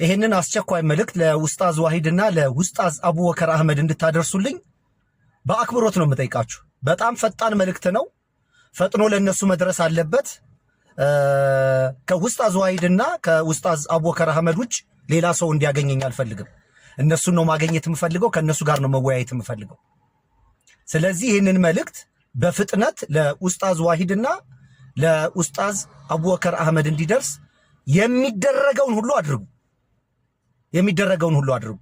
ይህንን አስቸኳይ መልእክት ለኡስታዝ ዋሂድና ለኡስታዝ አቡበከር አህመድ እንድታደርሱልኝ በአክብሮት ነው የምጠይቃችሁ። በጣም ፈጣን መልእክት ነው። ፈጥኖ ለእነሱ መድረስ አለበት። ከኡስታዝ ዋሂድና ከኡስታዝ አቡበከር አህመድ ውጭ ሌላ ሰው እንዲያገኘኝ አልፈልግም። እነሱን ነው ማግኘት የምፈልገው። ከእነሱ ጋር ነው መወያየት የምፈልገው። ስለዚህ ይህንን መልእክት በፍጥነት ለኡስታዝ ዋሂድና ለኡስታዝ አቡበከር አህመድ እንዲደርስ የሚደረገውን ሁሉ አድርጉ። የሚደረገውን ሁሉ አድርጉ።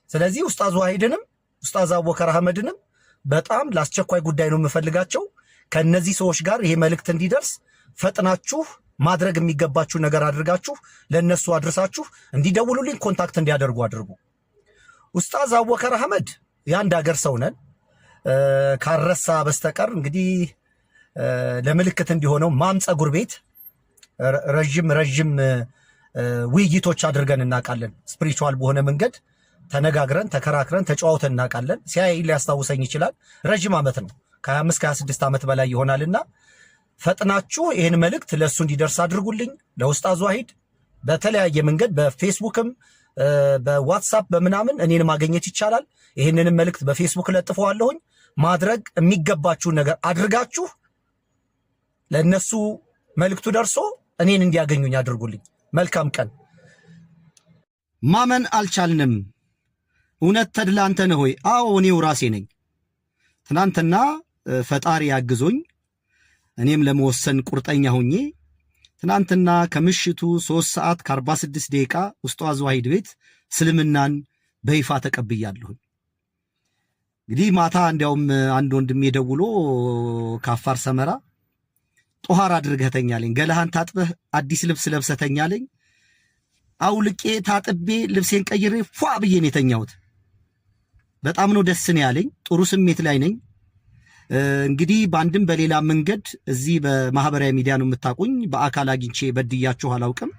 ስለዚህ ኡስታዝ ዋሂድንም ኡስታዝ አቡበከር አህመድንም በጣም ለአስቸኳይ ጉዳይ ነው የምፈልጋቸው። ከእነዚህ ሰዎች ጋር ይሄ መልእክት እንዲደርስ ፈጥናችሁ ማድረግ የሚገባችሁ ነገር አድርጋችሁ ለእነሱ አድርሳችሁ እንዲደውሉልኝ contact እንዲያደርጉ አድርጉ። ኡስታዝ አቡበከር አህመድ የአንድ ሀገር ሰው ነን። ካልረሳ በስተቀር እንግዲህ ለምልክት እንዲሆነው ማም ፀጉር ቤት ረዥም ረዥም ውይይቶች አድርገን እናውቃለን። Spiritual በሆነ መንገድ ተነጋግረን፣ ተከራክረን፣ ተጨዋውተን እናውቃለን። ሲያይ ሊያስታውሰኝ ይችላል። ረዥም ዓመት ነው፣ ከ25 ከ26 ዓመት በላይ ይሆናልና ፈጥናችሁ ይህን መልእክት ለእሱ እንዲደርስ አድርጉልኝ። ለኡስታዝ ዋሂድ በተለያየ መንገድ በፌስቡክም በዋትሳፕ በምናምን እኔን ማግኘት ይቻላል። ይህንንም መልእክት በፌስቡክ ለጥፈዋለሁኝ። ማድረግ የሚገባችሁን ነገር አድርጋችሁ ለእነሱ መልእክቱ ደርሶ እኔን እንዲያገኙኝ አድርጉልኝ። መልካም ቀን። ማመን አልቻልንም። እውነት ተድላ አንተ ነህ ወይ? አዎ፣ እኔው ራሴ ነኝ። ትናንትና ፈጣሪ አግዞኝ እኔም ለመወሰን ቁርጠኛ ሆኜ ትናንትና ከምሽቱ 3 ሰዓት ከ46 ደቂቃ ኡስታዝ ዋሂድ ቤት እስልምናን በይፋ ተቀብያለሁኝ። እንግዲህ ማታ እንዲያውም አንድ ወንድሜ ደውሎ ከአፋር ሰመራ ጦሃር አድርገህ ተኛለኝ፣ ገላህን ታጥበህ አዲስ ልብስ ለብሰህ ተኛለኝ። አውልቄ ታጥቤ ልብሴን ቀይሬ ፏ ብዬ ነው የተኛሁት። በጣም ነው ደስ ነው ያለኝ። ጥሩ ስሜት ላይ ነኝ። እንግዲህ በአንድም በሌላ መንገድ እዚህ በማህበራዊ ሚዲያ ነው የምታውቁኝ። በአካል አግኝቼ በድያችሁ አላውቅም።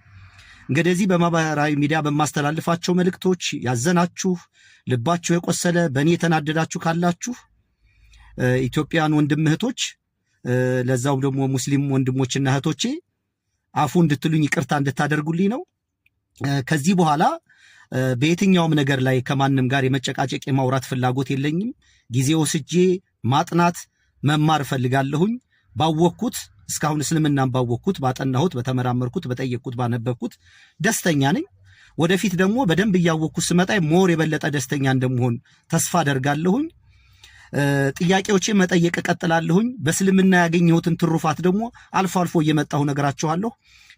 እንግዲህ እዚህ በማህበራዊ ሚዲያ በማስተላልፋቸው መልእክቶች ያዘናችሁ፣ ልባችሁ የቆሰለ፣ በእኔ የተናደዳችሁ ካላችሁ ኢትዮጵያን ወንድም እህቶች፣ ለዛውም ደግሞ ሙስሊም ወንድሞችና እህቶቼ አፉ እንድትሉኝ ይቅርታ እንድታደርጉልኝ ነው። ከዚህ በኋላ በየትኛውም ነገር ላይ ከማንም ጋር የመጨቃጨቅ የማውራት ፍላጎት የለኝም። ጊዜ ወስጄ ማጥናት መማር እፈልጋለሁኝ። ባወቅኩት እስካሁን እስልምናን ባወቅኩት፣ ባጠናሁት፣ በተመራመርኩት፣ በጠየቅኩት፣ ባነበብኩት ደስተኛ ነኝ። ወደፊት ደግሞ በደንብ እያወቅኩት ስመጣ more የበለጠ ደስተኛ እንደምሆን ተስፋ አደርጋለሁኝ። ጥያቄዎችን መጠየቅ እቀጥላለሁኝ። በእስልምና ያገኘሁትን ትሩፋት ደግሞ አልፎ አልፎ እየመጣሁ ነገራችኋለሁ።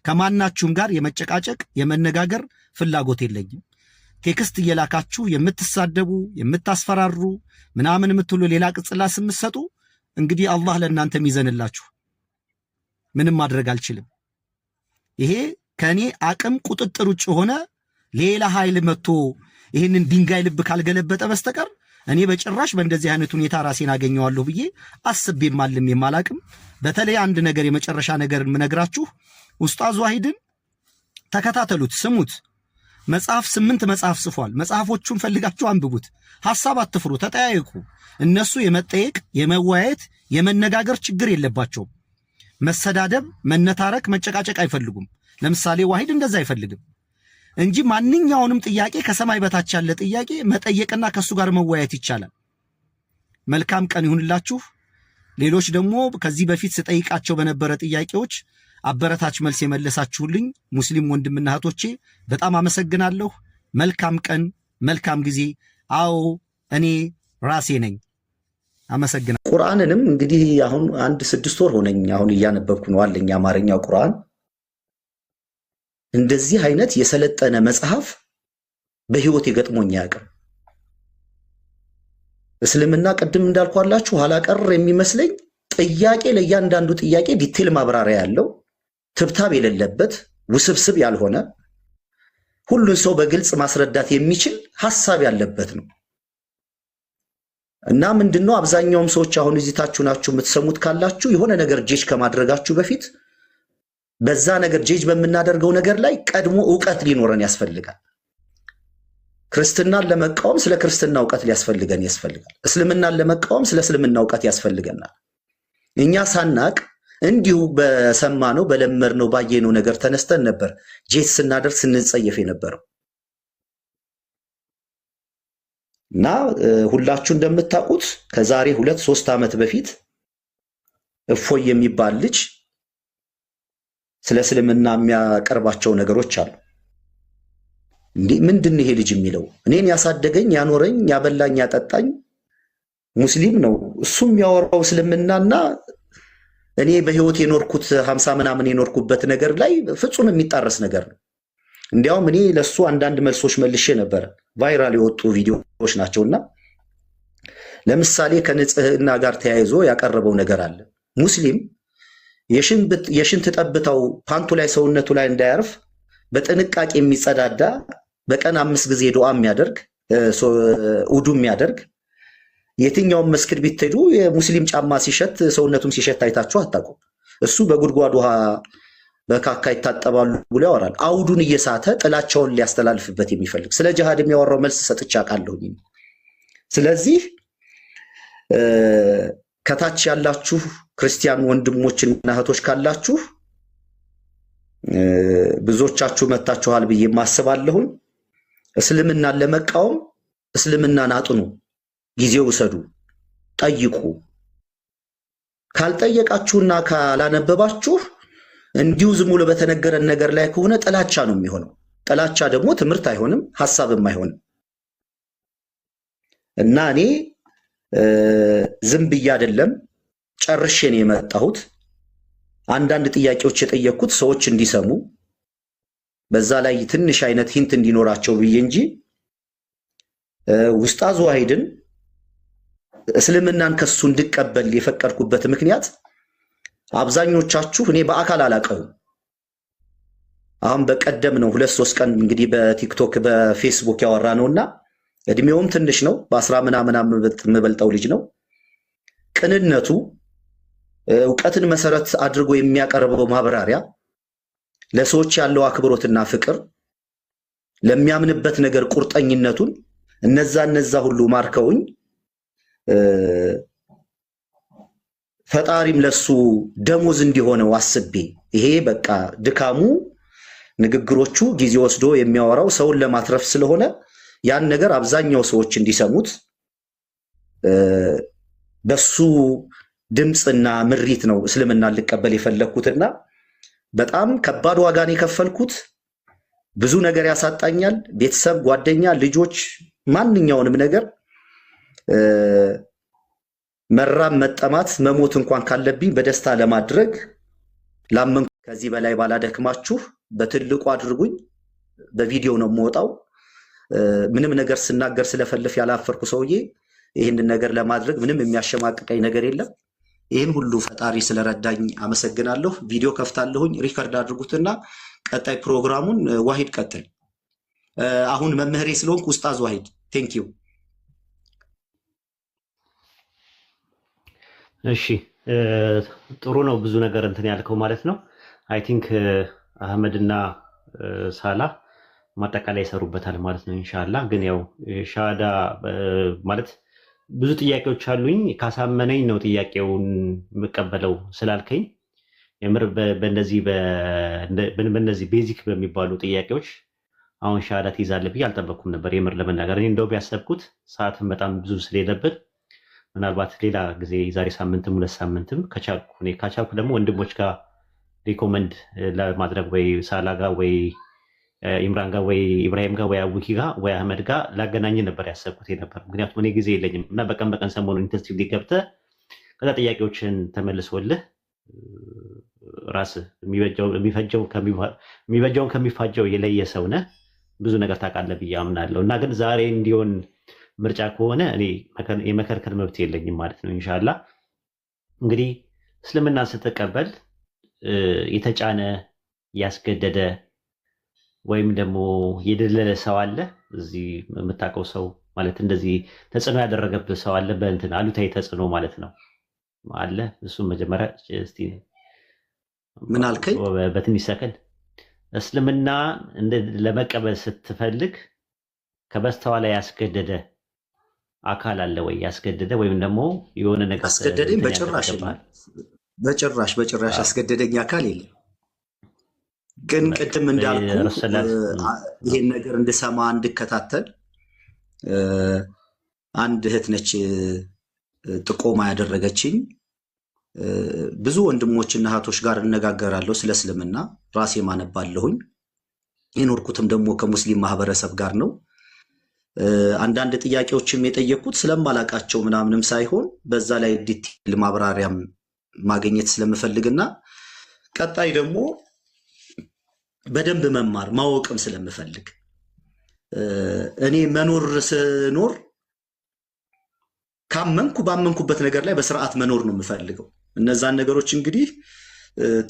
ከማናችሁም ጋር የመጨቃጨቅ የመነጋገር ፍላጎት የለኝም። Text እየላካችሁ የምትሳደቡ፣ የምታስፈራሩ፣ ምናምን የምትሉ፣ ሌላ ቅጽል ስም የምትሰጡ እንግዲህ አላህ ለእናንተ የሚዘንላችሁ፣ ምንም ማድረግ አልችልም። ይሄ ከእኔ አቅም ቁጥጥር ውጭ የሆነ ሌላ ኃይል መጥቶ ይህንን ድንጋይ ልብ ካልገለበጠ በስተቀር እኔ በጭራሽ በእንደዚህ አይነት ሁኔታ ራሴን አገኘዋለሁ ብዬ አስቤም አልሜም አላቅም። በተለይ አንድ ነገር፣ የመጨረሻ ነገር የምነግራችሁ ኡስታዝ ዋሂድን ተከታተሉት፣ ስሙት። መጽሐፍ 8 መጽሐፍ ጽፏል። መጽሐፎቹን ፈልጋችሁ አንብቡት። ሐሳብ አትፍሩ፣ ተጠያየቁ። እነሱ የመጠየቅ፣ የመወያየት፣ የመነጋገር ችግር የለባቸውም። መሰዳደብ፣ መነታረክ፣ መጨቃጨቅ አይፈልጉም። ለምሳሌ ዋሂድ እንደዛ አይፈልግም እንጂ ማንኛውንም ጥያቄ፣ ከሰማይ በታች ያለ ጥያቄ መጠየቅና ከእሱ ጋር መወያየት ይቻላል። መልካም ቀን ይሁንላችሁ። ሌሎች ደግሞ ከዚህ በፊት ስጠይቃቸው በነበረ ጥያቄዎች አበረታች መልስ የመለሳችሁልኝ ሙስሊም ወንድምና እህቶቼ በጣም አመሰግናለሁ። መልካም ቀን፣ መልካም ጊዜ። አዎ፣ እኔ ራሴ ነኝ። አመሰግናለሁ። ቁርአንንም እንግዲህ አሁን አንድ 6 ወር ሆነኝ። አሁን እያነበብኩ ነው አለኝ አማርኛው ቁርአን። እንደዚህ አይነት የሰለጠነ መጽሐፍ በህይወት ገጥሞኝ አያውቅም። እስልምና ቅድም እንዳልኳላችሁ ኋላ ቀር የሚመስለኝ ጥያቄ ለእያንዳንዱ ጥያቄ detail ማብራሪያ ያለው፣ ትብታብ የሌለበት፣ ውስብስብ ያልሆነ፣ ሁሉን ሰው በግልጽ ማስረዳት የሚችል ሀሳብ ያለበት ነው። እና ምንድነው፣ አብዛኛውም ሰዎች አሁን እዚህ ታችሁ ናችሁ የምትሰሙት ካላችሁ የሆነ ነገር judge ከማድረጋችሁ በፊት በዛ ነገር judge በምናደርገው ነገር ላይ ቀድሞ እውቀት ሊኖረን ያስፈልጋል። ክርስትናን ለመቃወም ስለ ክርስትና እውቀት ሊያስፈልገን ያስፈልጋል። እስልምናን ለመቃወም ስለ እስልምና እውቀት ያስፈልገናል። እኛ ሳናቅ እንዲሁ በሰማነው፣ በለመድነው፣ ባየነው ነገር ተነስተን ነበር judge ስናደርግ ስንጸየፍ የነበረው። እና ሁላችሁ እንደምታውቁት ከዛሬ 2-3 ዓመት በፊት እፎይ የሚባል ልጅ ስለ እስልምና የሚያቀርባቸው ነገሮች አሉ። እንዲህ ምንድን ነው ይሄ ልጅ የሚለው? እኔን ያሳደገኝ፣ ያኖረኝ፣ ያበላኝ፣ ያጠጣኝ ሙስሊም ነው። እሱ የሚያወራው እስልምናና እኔ በህይወት የኖርኩት 50 ምናምን የኖርኩበት ነገር ላይ ፍጹም የሚጣረስ ነገር ነው። እንዲያውም እኔ ለእሱ አንዳንድ መልሶች መልሼ ነበረ። Viral የወጡ ቪዲዮዎች ናቸውና ለምሳሌ ከንጽህና ጋር ተያይዞ ያቀረበው ነገር አለ። ሙስሊም የሽንት ጠብታው ፓንቱ ላይ፣ ሰውነቱ ላይ እንዳያርፍ በጥንቃቄ የሚጸዳዳ፣ በቀን 5 ጊዜ ዱዓ የሚያደርግ፣ ውዱ የሚያደርግ፣ የትኛውም መስጊድ ብትሄዱ የሙስሊም ጫማ ሲሸት፣ ሰውነቱም ሲሸት አይታችሁ አታውቁም። እሱ በጉድጓድ ውሃ በካካ ይታጠባሉ ብሎ ያወራል። አውዱን እየሳተ ጥላቻውን ሊያስተላልፍበት የሚፈልግ፣ ስለ ጅሃድ የሚያወራው መልስ ሰጥቼ አውቃለሁኝ። ስለዚህ ከታች ያላችሁ ክርስቲያን ወንድሞችና እህቶች ካላችሁ፣ ብዙዎቻችሁ መታችኋል ብዬ ማስባለሁኝ። እስልምናን ለመቃወም እስልምናን አጥኑ፣ ጊዜ ውሰዱ፣ ጠይቁ። ካልጠየቃችሁና ካላነበባችሁ እንዲሁ ዝም ብሎ በተነገረን ነገር ላይ ከሆነ ጥላቻ ነው የሚሆነው። ጥላቻ ደግሞ ትምህርት አይሆንም፣ ሀሳብም አይሆንም። እና እኔ ዝም ብዬ አይደለም፣ ጨርሼ ነው የመጣሁት። አንዳንድ ጥያቄዎች የጠየቅኩት ሰዎች እንዲሰሙ፣ በዛ ላይ ትንሽ አይነት hint እንዲኖራቸው ብዬ እንጂ ኡስታዝ ዋሂድን እስልምናን ከሱ እንድቀበል የፈቀድኩበት ምክንያት አብዛኞቻችሁ እኔ በአካል አላቀውም። አሁን በቀደም ነው 2-3 ቀን እንግዲህ በቲክቶክ፣ በፌስቡክ ያወራ ነውና እድሜውም ትንሽ ነው። በ10 ምናምን የምበልጠው ልጅ ነው። ቅንነቱ፣ እውቀትን መሰረት አድርጎ የሚያቀርበው ማብራሪያ፣ ለሰዎች ያለው አክብሮትና ፍቅር፣ ለሚያምንበት ነገር ቁርጠኝነቱን እነዛ እነዛ ሁሉ ማርከውኝ ፈጣሪም ለሱ ደሞዝ እንዲሆነው አስቤ፣ ይሄ በቃ ድካሙ፣ ንግግሮቹ፣ ጊዜ ወስዶ የሚያወራው ሰውን ለማትረፍ ስለሆነ ያን ነገር አብዛኛው ሰዎች እንዲሰሙት በሱ ድምፅና ምሪት ነው እስልምና ልቀበል የፈለግኩትና በጣም ከባድ ዋጋን የከፈልኩት፣ ብዙ ነገር ያሳጣኛል። ቤተሰብ፣ ጓደኛ፣ ልጆች፣ ማንኛውንም ነገር፣ መራብ፣ መጠማት፣ መሞት እንኳን ካለብኝ በደስታ ለማድረግ ላመንኩ ከዚህ በላይ ባላደክማችሁ በትልቁ አድርጉኝ። በቪዲዮ ነው የምወጣው። ምንም ነገር ስናገር ስለፈልፍ ያላፈርኩ ሰውዬ ይህንን ነገር ለማድረግ ምንም የሚያሸማቅቀኝ ነገር የለም። ይህን ሁሉ ፈጣሪ ስለረዳኝ አመሰግናለሁ። ቪዲዮ ከፍታለሁኝ፣ record አድርጉትና ቀጣይ ፕሮግራሙን ዋሂድ ቀጥል። አሁን መምህሬ ስለሆንክ ኡስታዝ ዋሂድ፣ thank you። እሺ፣ ጥሩ ነው። ብዙ ነገር እንትን ያልከው ማለት ነው። I think አህመድ እና ሳላ ማጠቃለያ ይሰሩበታል ማለት ነው ኢንሻላ። ግን ያው ሻሃዳ ማለት ብዙ ጥያቄዎች አሉኝ፣ ካሳመነኝ ነው ጥያቄውን የምቀበለው ስላልከኝ የምር በእነዚህ basic በሚባሉ ጥያቄዎች አሁን ሻሃዳ ትይዛለህ ብዬ አልጠበቅኩም ነበር። የምር ለመናገር እኔ እንደው ያሰብኩት ሰዓትም በጣም ብዙ ስለሌለብን ምናልባት ሌላ ጊዜ የዛሬ ሳምንትም 2 ሳምንትም ከቻልኩ፣ እኔ ካቻልኩ ደግሞ ወንድሞች ጋር recommend ለማድረግ ወይ ሳላ ጋር ወይ ኢምራን ጋር ወይ ኢብራሂም ጋር ወይ አቡኪ ጋር ወይ አህመድ ጋር ላገናኝ ነበር ያሰብኩት ነበር። ምክንያቱም እኔ ጊዜ የለኝም እና በቀን በቀን ሰሞኑን intensively ገብተህ ከዛ ጥያቄዎችን ተመልሶልህ ራስህ የሚበጀውን ከሚፋጀው የለየ ሰው ነህ። ብዙ ነገር ታውቃለህ ብዬ አምናለሁ። እና ግን ዛሬ እንዲሆን ምርጫ ከሆነ እኔ የመከልከል መብት የለኝም ማለት ነው። ኢንሻላ እንግዲህ እስልምናን ስትቀበል የተጫነ፣ ያስገደደ ወይም ደግሞ የደለለ ሰው አለ? እዚህ የምታውቀው ሰው ማለት እንደዚህ ተጽዕኖ ያደረገብህ ሰው አለ? በእንትን አሉታዊ ተጽዕኖ ማለት ነው፣ አለ? እሱም መጀመሪያ እስቲ ምን አልከኝ? በትንሽ ሰከንድ፣ እስልምና ለመቀበል ስትፈልግ ከበስተኋላ ያስገደደ አካል አለ ወይ? ያስገደደ ወይም ደግሞ የሆነ ነገር አስገደደኝ? እንትን በጭራሽ የለም። ያደረገብሃል? በጭራሽ በጭራሽ ያስገደደኝ አካል የለም። ግን በቃ ቅድም እንዳልኩ ረሱላ ይሄን ነገር እንድሰማ፣ እንድከታተል አንድ እህት ነች ጥቆማ ያደረገችኝ። ብዙ ወንድሞችና እህቶች ጋር እነጋገራለሁ ስለ እስልምና፣ ራሴ ማነባለሁኝ። የኖርኩትም ደግሞ ከሙስሊም ማህበረሰብ ጋር ነው። አንዳንድ ጥያቄዎችም የጠየቅኩት ስለማላቃቸው ምናምንም ሳይሆን በዛ ላይ detail ማብራሪያም ማግኘት ስለምፈልግና ቀጣይ ደግሞ በደንብ መማር ማወቅም ስለምፈልግ እኔ መኖር ስኖር ካመንኩ ባመንኩበት ነገር ላይ በስርዓት መኖር ነው የምፈልገው። እነዛን ነገሮች እንግዲህ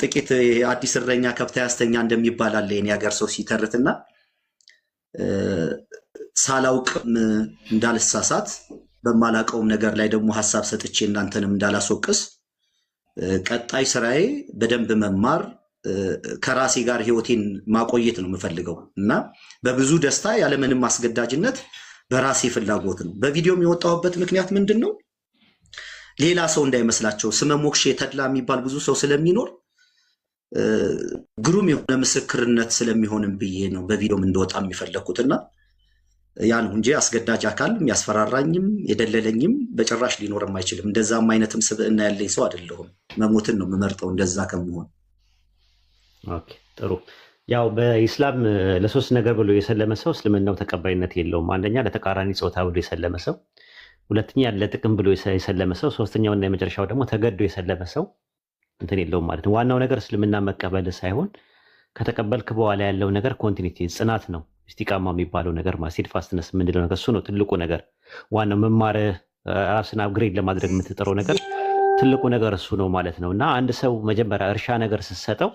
ጥቂት አዲስ እረኛ ከብት ያስተኛ እንደሚባል አለ የኔ ሀገር ሰው ሲተርትና ሳላውቅም እንዳልሳሳት በማላውቀውም ነገር ላይ ደግሞ ሀሳብ ሰጥቼ እናንተንም እንዳላስወቅስ ቀጣይ ስራዬ በደንብ መማር ከራሴ ጋር ህይወቴን ማቆየት ነው የምፈልገው እና በብዙ ደስታ ያለምንም አስገዳጅነት በራሴ ፍላጎት ነው። በቪዲዮም የወጣሁበት ምክንያት ምንድን ነው? ሌላ ሰው እንዳይመስላቸው ስመ ሞክሼ ተድላ የሚባል ብዙ ሰው ስለሚኖር ግሩም የሆነ ምስክርነት ስለሚሆንም ብዬ ነው በቪዲዮም እንደወጣ የሚፈለግኩትና ያ ነው እንጂ አስገዳጅ አካል የሚያስፈራራኝም የደለለኝም በጭራሽ ሊኖርም አይችልም። እንደዛም አይነትም ስብዕና ያለኝ ሰው አይደለሁም። መሞትን ነው የምመርጠው እንደዛ ከመሆን። Okay፣ ጥሩ። ያው በኢስላም ለሶስት ነገር ብሎ የሰለመ ሰው እስልምናው ተቀባይነት የለውም። አንደኛ ለተቃራኒ ጾታ ብሎ የሰለመ ሰው፣ ሁለተኛ ለጥቅም ብሎ የሰለመ ሰው፣ ሶስተኛውና የመጨረሻው ደግሞ ተገዶ የሰለመ ሰው እንትን የለውም ማለት ነው። ዋናው ነገር እስልምና መቀበል ሳይሆን ከተቀበልክ በኋላ ያለው ነገር continuity ጽናት ነው። ኢስቲቃማ የሚባለው ነገር ማለት steadfastness የምንለው ነገር እሱ ነው ትልቁ ነገር። ዋናው መማርህ ራስን upgrade ለማድረግ የምትጥረው ነገር ትልቁ ነገር እሱ ነው ማለት ነው። እና አንድ ሰው መጀመሪያ እርሻ ነገር ስትሰጠው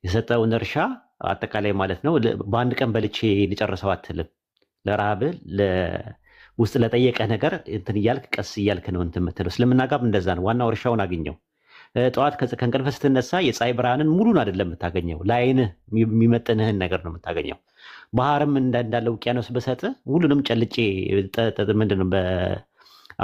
የሰጠውን እርሻ አጠቃላይ ማለት ነው በአንድ ቀን በልቼ ልጨርሰው አትልም። ለረሃብ ውስጥ ለጠየቀ ነገር እንትን እያልክ ቀስ እያልክ ነው እንትን የምትለው። እስልምና ጋርም እንደዛ ነው። ዋናው እርሻውን አግኘው። ጠዋት ከእንቅልፍ ስትነሳ የፀሐይ ብርሃንን ሙሉን አይደለም የምታገኘው፣ ለአይንህ የሚመጥንህን ነገር ነው የምታገኘው። ባህርም እንዳለ ውቅያኖስ በሰጥህ ሁሉንም ጨልጬ ምንድን ነው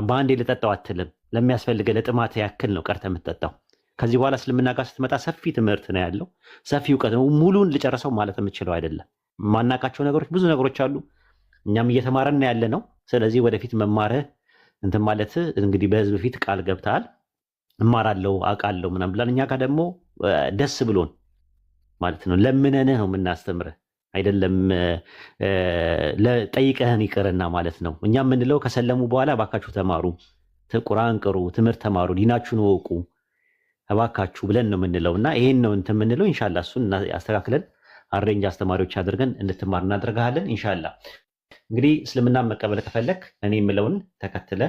በአንዴ ልጠጣው አትልም። ለሚያስፈልግህ ለጥማት ያክል ነው ቀርተህ የምትጠጣው። ከዚህ በኋላ እስልምና ጋር ስትመጣ ሰፊ ትምህርት ነው ያለው፣ ሰፊ እውቀት ነው። ሙሉን ልጨርሰው ማለት የምችለው አይደለም። የማናውቃቸው ነገሮች ብዙ ነገሮች አሉ። እኛም እየተማረን ያለ ነው። ስለዚህ ወደፊት መማርህ እንትን ማለት እንግዲህ በህዝብ ፊት ቃል ገብተሃል፣ እማራለሁ አውቃለሁ ምናምን ብላን እኛ ጋር ደግሞ ደስ ብሎን ማለት ነው ለምነንህ ነው የምናስተምርህ አይደለም ጠይቀህን ይቅርና ማለት ነው። እኛ የምንለው ከሰለሙ በኋላ እባካችሁ ተማሩ፣ ቁርአን ቅሩ፣ ትምህርት ተማሩ፣ ዲናችሁን እወቁ እባካችሁ ብለን ነው የምንለው እና ይሄን ነው እንትን የምንለው። ኢንሻላ እሱን አስተካክለን arrange አስተማሪዎች አድርገን እንድትማር እናደርግሃለን። ኢንሻላ እንግዲህ እስልምና መቀበል ከፈለክ እኔ የምለውን ተከትለ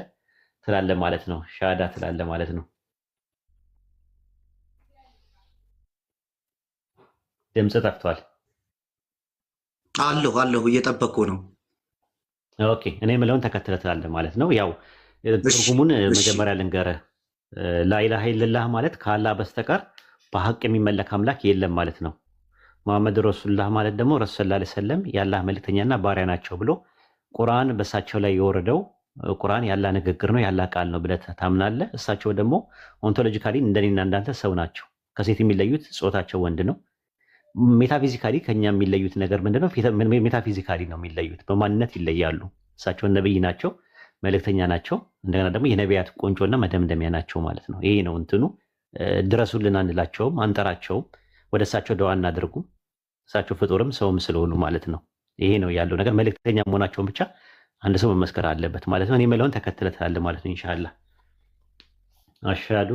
ትላለ ማለት ነው። ሻሃዳ ትላለ ማለት ነው። ድምፅ ጠፍቷል። አለሁ አለሁ እየጠበቅኩ ነው። Okay እኔ የምለውን ተከትለ ትላለ ማለት ነው። ያው ትርጉሙን መጀመሪያ ልንገርህ። ላኢላሃ ኢለላህ ማለት ከአላህ በስተቀር በሀቅ የሚመለክ አምላክ የለም ማለት ነው። መሐመድ ረሱሉላህ ማለት ደግሞ ረሱል ሰለላሁ ዐለይሂ ወሰለም የአላህ መልእክተኛና ባሪያ ናቸው ብሎ ቁርአን በእሳቸው ላይ የወረደው ቁርአን የአላህ ንግግር ነው የአላህ ቃል ነው ብለህ ታምናለህ። እሳቸው ደግሞ ontologically እንደኔና እንዳንተ ሰው ናቸው። ከሴት የሚለዩት ጾታቸው ወንድ ነው። metaphysically ከኛ የሚለዩት ነገር ምንድነው? metaphysically ነው የሚለዩት፣ በማንነት ይለያሉ። እሳቸው ነብይ ናቸው፣ መልእክተኛ ናቸው። እንደገና ደግሞ የነቢያት ቆንጮና መደምደሚያ ናቸው ማለት ነው። ይሄ ነው እንትኑ። ድረሱልን አንላቸውም፣ አንጠራቸውም። ወደ እሳቸው ደዋ እናድርጉም። እሳቸው ፍጡርም ሰውም ስለሆኑ ማለት ነው። ይሄ ነው ያለው ነገር። መልእክተኛ መሆናቸውን ብቻ አንድ ሰው መመስከር አለበት ማለት ነው። እኔ የምለውን ተከትለህ ትላለህ ማለት ነው። ኢንሻአላህ አሽሃዱ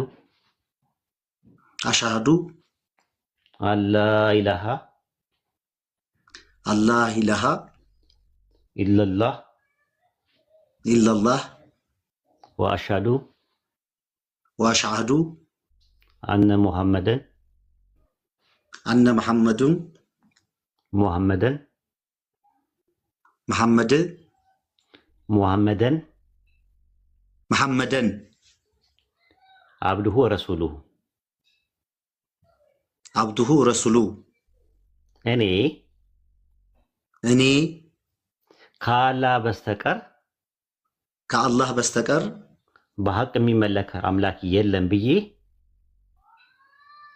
አሽሃዱ አላ ኢላሃ አላህ ኢላሃ ኢለላህ ኢለላህ ወአሽሃዱ ወአሽሃዱ አነ ሙሐመደን አነ መሐመዱን ሙሐመደን መሐመድ ሙሐመደን መሐመደን አብዱሁ ወረሱሉሁ አብዱሁ ረሱሉ እኔ እኔ ከአላህ በስተቀር ከአላህ በስተቀር በሐቅ የሚመለክ አምላክ የለም ብዬ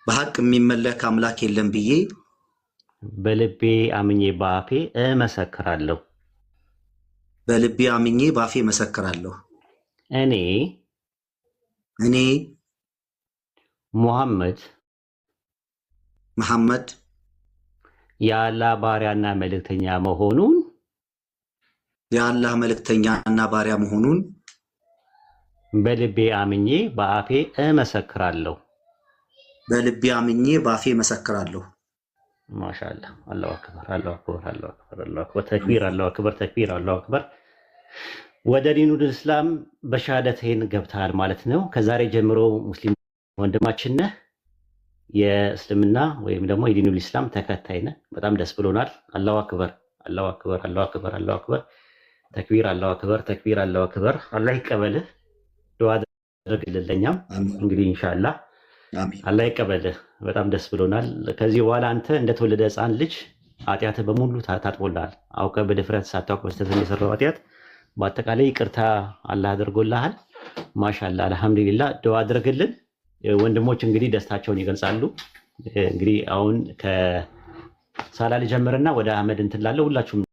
በሐቅ የሚመለክ አምላክ የለም ብዬ በልቤ አምኜ በአፌ እመሰክራለሁ። በልቤ አምኜ ባፌ መሰክራለሁ። እኔ እኔ ሙሐመድ መሐመድ የአላህ ባሪያና መልእክተኛ መሆኑን የአላህ መልእክተኛና ባሪያ መሆኑን በልቤ አምኜ በአፌ እመሰክራለሁ። በልቤ አምኜ ባፌ መሰክራለሁ። ማሻአላህ። አላሁ አክበር፣ አላሁ አክበር፣ አላሁ አክበር፣ አላሁ አክበር፣ ተክቢር፣ አላሁ አክበር፣ ተክቢር፣ አላሁ አክበር። ወደ ዲኑል እስላም በሻሃደተይን ገብተሃል ማለት ነው። ከዛሬ ጀምሮ ሙስሊም ወንድማችን ነህ። የእስልምና ወይም ደግሞ የዲኑል ኢስላም ተከታይ ነህ። በጣም ደስ ብሎናል። አላሁ አክበር፣ አላሁ አክበር፣ አላሁ አክበር፣ አላሁ አክበር፣ ተክቢር፣ አላሁ አክበር፣ ተክቢር፣ አላሁ አክበር። አላህ ይቀበልህ። ዱዓ አድርግልን ለኛም። አሚን። እንግዲህ ኢንሻአላህ አሚን። አላህ ይቀበልህ። በጣም ደስ ብሎናል። ከዚህ በኋላ አንተ እንደተወለደ ሕፃን ልጅ ኃጢአትህ በሙሉ ታጥቦልሃል። አውቀህ በድፍረት ሳታውቅ በስህተት የሰራው ኃጢአት በአጠቃላይ ይቅርታ አላህ አድርጎልሃል። ማሻአላህ አልሐምዱሊላህ። ዱዓ አድርግልን። ወንድሞች እንግዲህ ደስታቸውን ይገልጻሉ። እንግዲህ አሁን ከሳላ ልጀምርና ወደ አህመድ እንትን ላለው ሁላችሁም